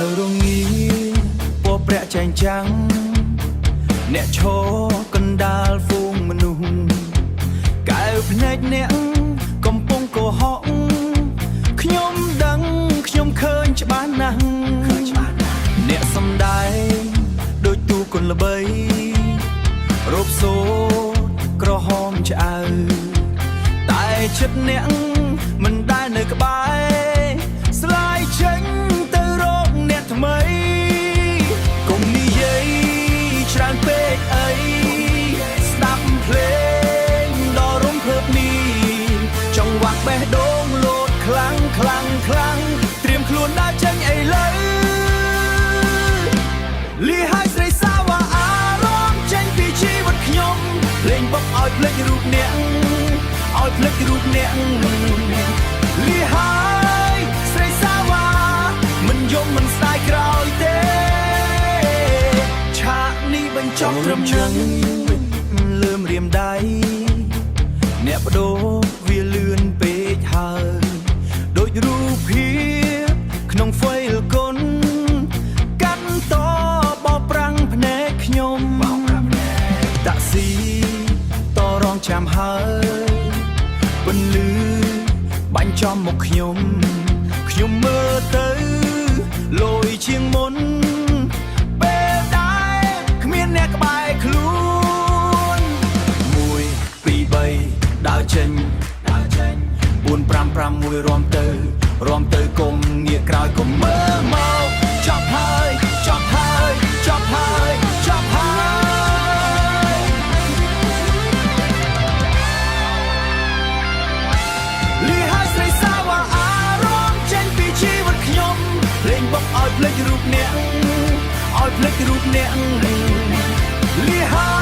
អាវរងាពណ៌ប្រាក់ចែងចាំងអ្នកឈរកណ្ដាលហ្វូងមនុស្សកែវភ្នែកអ្នកកំពុងកុហកខ្ញុំដឹងខ្ញុំឃើញច្បាស់ណាស់អ្នកសំដែងដូចទូគុណល្បីរោបសូត្រក្រហមឆ្អៅតែចិត្តអ្នកមិនដែលនៅក្បែរស្លាយចេញទៅរកអ្នកថ្មីកុំនិយាយច្រើនពេកអីស្ដាប់ភ្លេងដ៏រំភើបនេះចង្វាក់បេះដូងលោតខ្លាំងខ្លាំងខ្លាំងត្រៀមខ្លួនដើរចេញឥឡូវ លាហើយស្រីសាវ៉ាអារម្មណ៍ចេញពីជីវិតខ្ញុំភ្លេងបុកឲ្យភ្លេចរូបអ្នកឲ្យភ្លេចរូបអ្នកលាហើយស្រីសាវ៉ាមិនយំមិនស្ដាយក្រោយទេឆាកនេះបញ្ចប់ត្រឹមនឹងលើមរៀមដៃអ្នកបដូរវាលឿនពេកហើយដូចរូបភាពក្នុងហ្វៃលគុន កាត់តបោប្រាំងភ្នែកខ្ញុំតាក់ស៊ីតរងចាំហើយពន្លឺបាញ់ចំមុខខ្ញុំខ្ញុំមើលទៅលយជាងមុនពេលដែលគ្មានអ្នកក្បែរខ្លួន1 2 3ដើរចេញដើរចេញ4 5 5 1រំទៅរំទៅកុំងាកក្រោយកុំមើលមកចប់ហើយចប់ហើយចប់ហើយចប់ហើយ លាហើយស្រីសាវ៉ាអារម្មណ៍ចេញពីជីវិតខ្ញុំភ្លេងបុកឲ្យភ្លេចរូបអ្នកឲ្យភ្លេចរូបអ្នកលាហើយ